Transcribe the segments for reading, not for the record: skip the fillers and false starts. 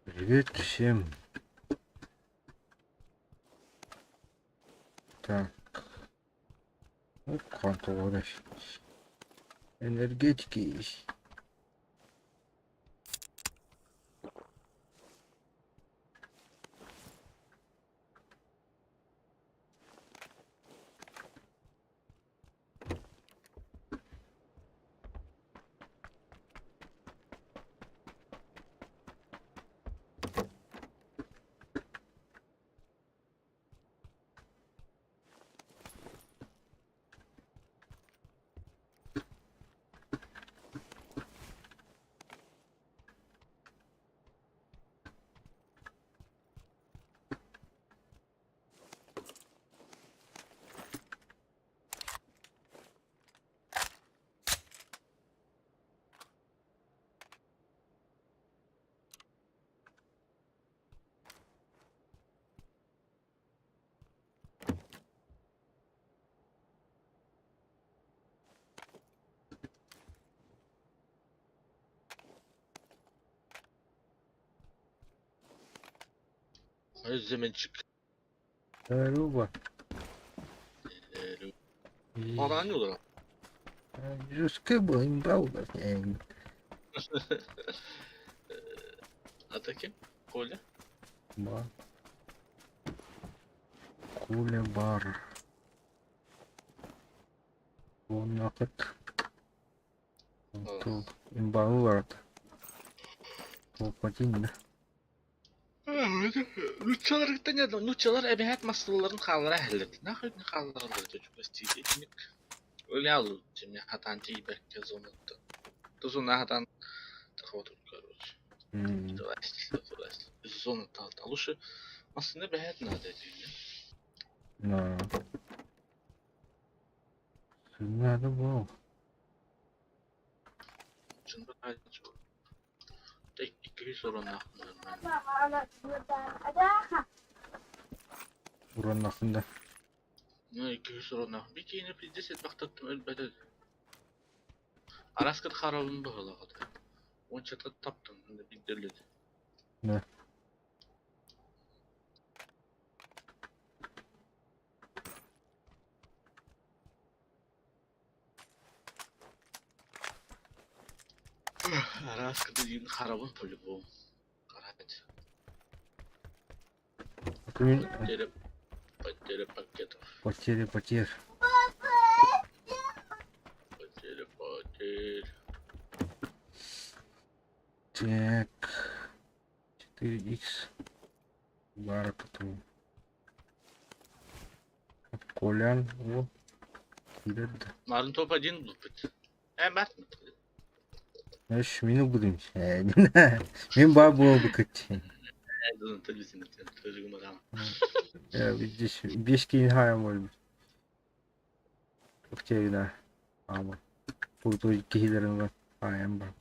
Привет всем. Так. Контура. Энергетики. Özlemencik. Здорово. Оранюра. А ким? Коля? Бар. Коля бар. Оннакыт. Имбалы барат. Топ один да. Нуччалар кытта нуччалар эбэһээт массыыларын хааллара иһэллэр. Нахуй не хааллараллар чугас тиийдик. Өлөөл тимне хатан тиийбэккэ зонаттан. Тузуна хатан тахвату короче. Здрасте, Зона та лучше массыына бэһээт надо дииллэр. Да. Надо было. Ураннахын да. Ну, 200 уроннаах. Би киһини пиздец элбэхтэттим өлбөтө. Араскыт харабын быһылаҕыт. Уончата таптым, билдерледи. Да. Араскыт диин харабын по-любому. Карать. Потеря, потеря пакетов. Потеря потерь. Потеря потерь. Так. 4х. Бар потом. Колян уол киирэр да. Марын топ один булбут. Э бат. Эш мин ылбытым. Мин баар буолбуккут. Видишь, биэс киин хаайан буолбут. Октябрина аама. Курдук киһилэрин ылан хаайан бар.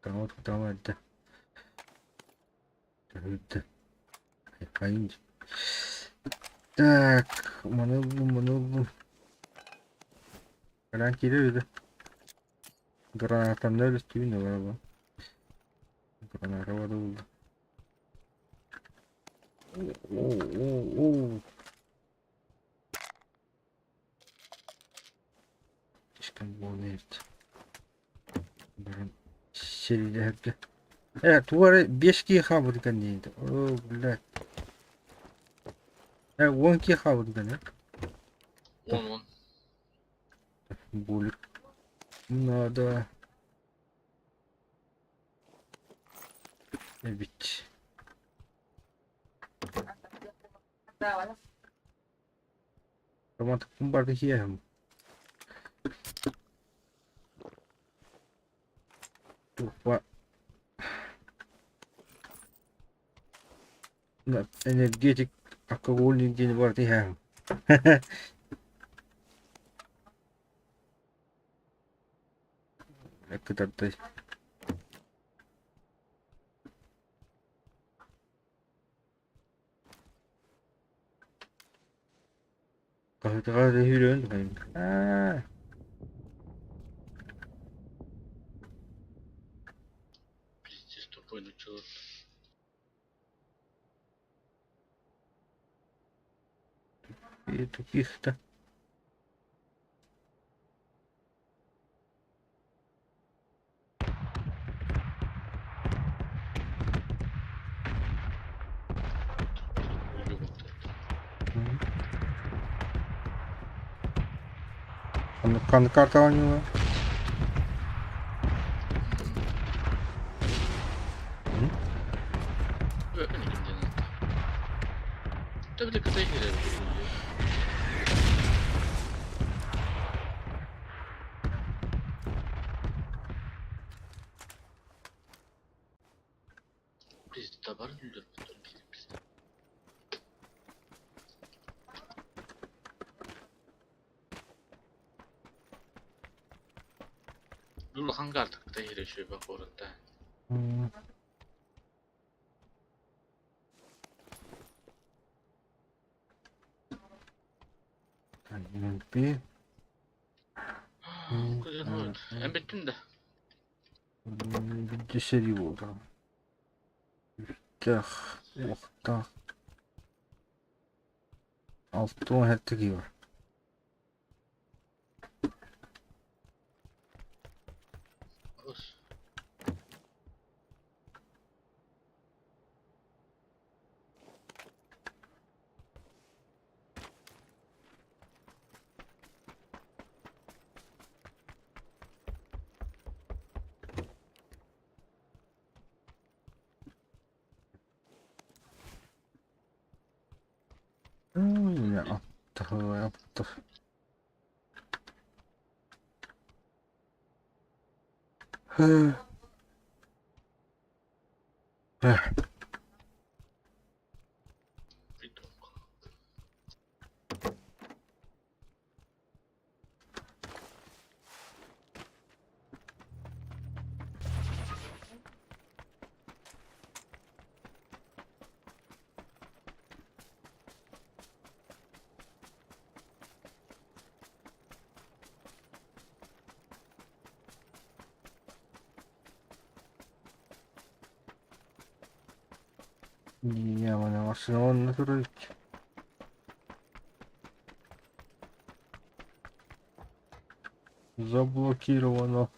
Таҥа тутаама эрдэ. Төһүүрдэ. Хайын Так, маны ыллым, маны ыллым. Кэлэн киирэр үһү. Гранатанна өлүстүүн ылаба. Граната бары булду. О, Слишком буолан эбит. Баран сэриилэһэргэ. Э, тугу эрэ биэс киһи хаалбыт экен диэн. О, блядь. Э, 10 киһи хаалбыт экен, э? 10 10. Булик. Надо. Эбит. Романтикпын барда киэһэм. Тупа энергетик алкогольник диэни барыта иһээм. Кытардай. Хаһыытаҕа сүүрэн аа Пиздец тупой начало. И тупих-то. Ханнык карта оонньуула? Улахан картыкта иһирэ сүбэ куората. Би Эн бүттүн да? Бүттэ сэрии буолла. Үстээх, уохтаах. 67 киһи бар. Аттах. Онно турар Заблокировано.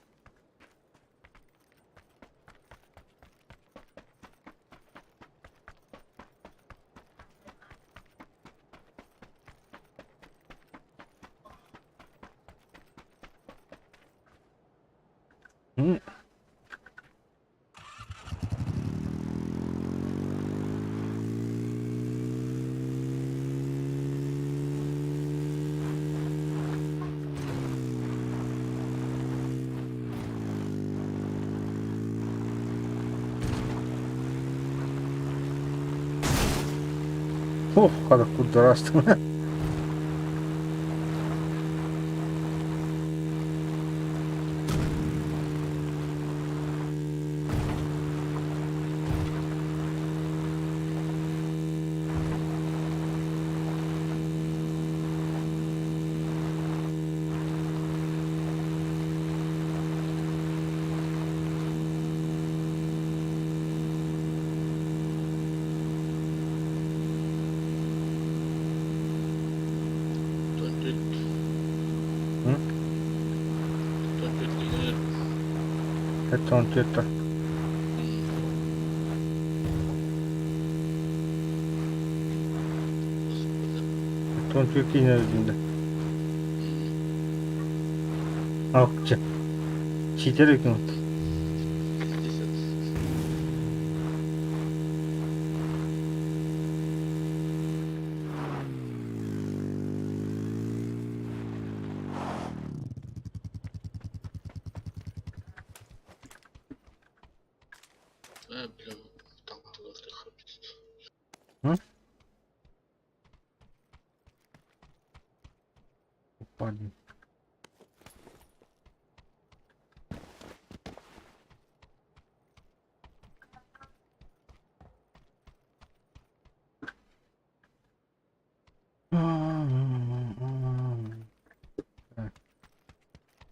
Ох, хара курдараастым. Төнтүт. Төнтүт киҥир. 74. 74 киинэ үрдүндэ. Алча. Ситэр үкүн. Упали.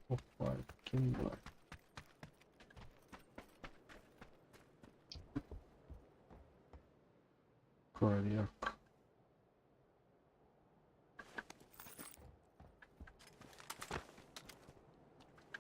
Опа, ким бар? Коряк.